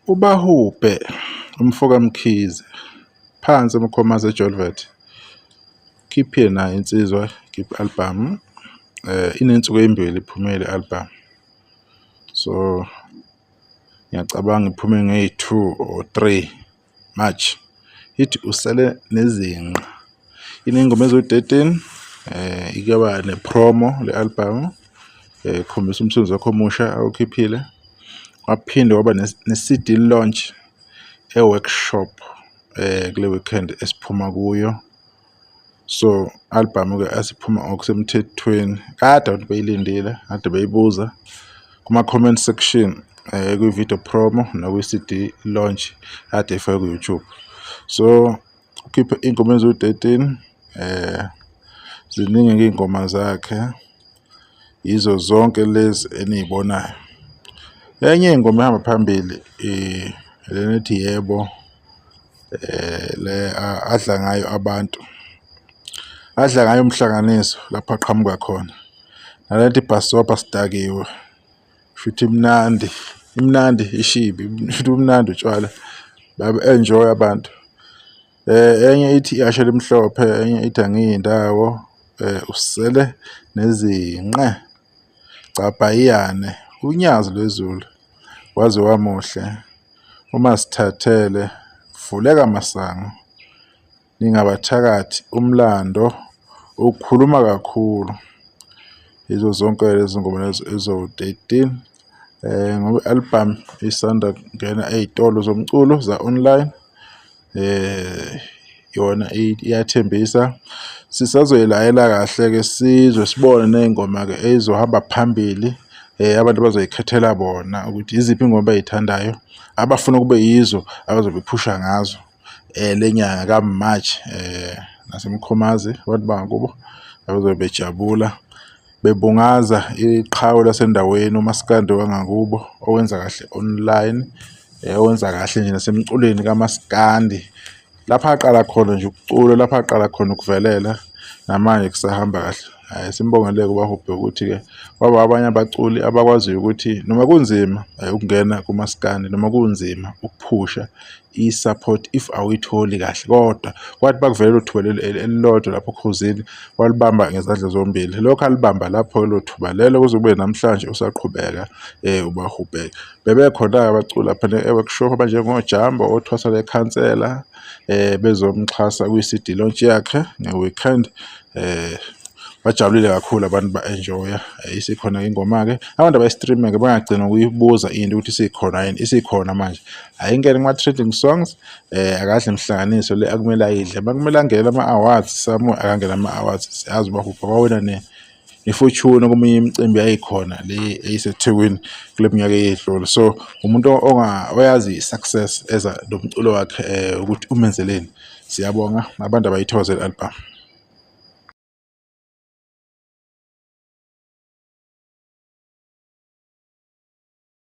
UBahubhe umfoka Mkhize phansi eMkhomazi eJolvet ukhiphile naye insizwa ikhiphe i-album inensuku ey'mbili iphumile i-album. So ngiyacabanga iphume ngeyi-2 or 3 March. Ithi usele nezinqa. Iney'ngoma eziwu-13 ike yaba ne-promo le album ekhombisa umsebenzi wakhe omusha awukhiphile. Waphinde waba ne-CD launch e-workshop kule weekend esiphuma kuyo. So album-ke asiphuma ngokusemthethweni kade abantu beyilindile, kade beyibuza kuma-comment section kwi-video promo nakwi-CD launch kade ifakwe ku-YouTube. So ukhiphe iy'ngoma eziwu-13 ziningi-ke iy'ngoma zakhe yizo zonke lezi eniyibonayo. Enye iy'ngoma ehamba phambili lena ethi yebo le adla ngayo abantu adla ngayo umhlanganiso lapho aqhamuka khona. Nale ethi bhasobha sidakiwe shuthi imnandi imnandi ishibi shuthi bumnandi utshwala babe-enjoy abantu. Enye ithi ihhashi elimhlophe, enye ithi angiyindawo, usele nezinqe, cabhayiyane, unyazi lwezulu, waze wamuhle, umasithathele, vuleka masango, ningabathakathi, umlando ukhuluma kakhulu. Yizo zonke lezi ngoma lezo eziwu-13 ngoba i-album isanda kungena ey'tolo zomculo za-online yona iyathembisa. Sisazoyilayela kahle-ke sizwe sibone ney'ngoma-ke ey'zohamba phambili abantu bazoyikhethela bona ukuthi yiziphi iy'ngoma abay'thandayo abafuna kube yizo abazobe bephusha ngazo le nyanga ka-March naseMkhomazi abantu bangakubo abazobe bejabula bebungaza iqhawe lasendaweni umaskandi wangakubo owenza kahle online owenza kahle nje nasemculweni kamaskandi lapho aqala khona nje ukucula lapho aqala khona ukuvelela namanje kusahamba kahle. Hhayi simbongele-ke uBahubhe ukuthi-ke kwaba abanye abaculi abakwaziyo ukuthi noma kunzima ukungena kumaskandi noma kunzima ukuphusha i-support if awuyitholi kahle kodwa kwathi bakuvela lelo thuba lelo elilodwa lapho okhozini walibamba ngezandla zombili. Lokhu alibamba lapho lelo thuba lelo kuze kube namhlanje usaqhubeka uBahubhe. Bebekhona-ke abaculi lapha e-workshop abanjengoJambo othwasa lekhansela bezomxhasa kwi-CD launch yakhe nge-weekend bajabulile kakhulu abantu ba-enjoy-a isikhona ingoma-ke abantu abayi-stream-ke bangagcina ukuyibuza into ukuthi isikhona yini isikhona manje ayingene kuma-trending songs akadle imihlanganiso le akumele ayidle makumele angene ama-awards somewhere akangena ama-awards siyazi uBahubhe kwawina ne-Fortune komunye imicimbi yayikhona le eyiseThekwini kule minyaka eyedlule so umuntu oyazi i-success eza nomculo wakhe ukuthi umenzeleni siyabonga abantu abayithokoze le album.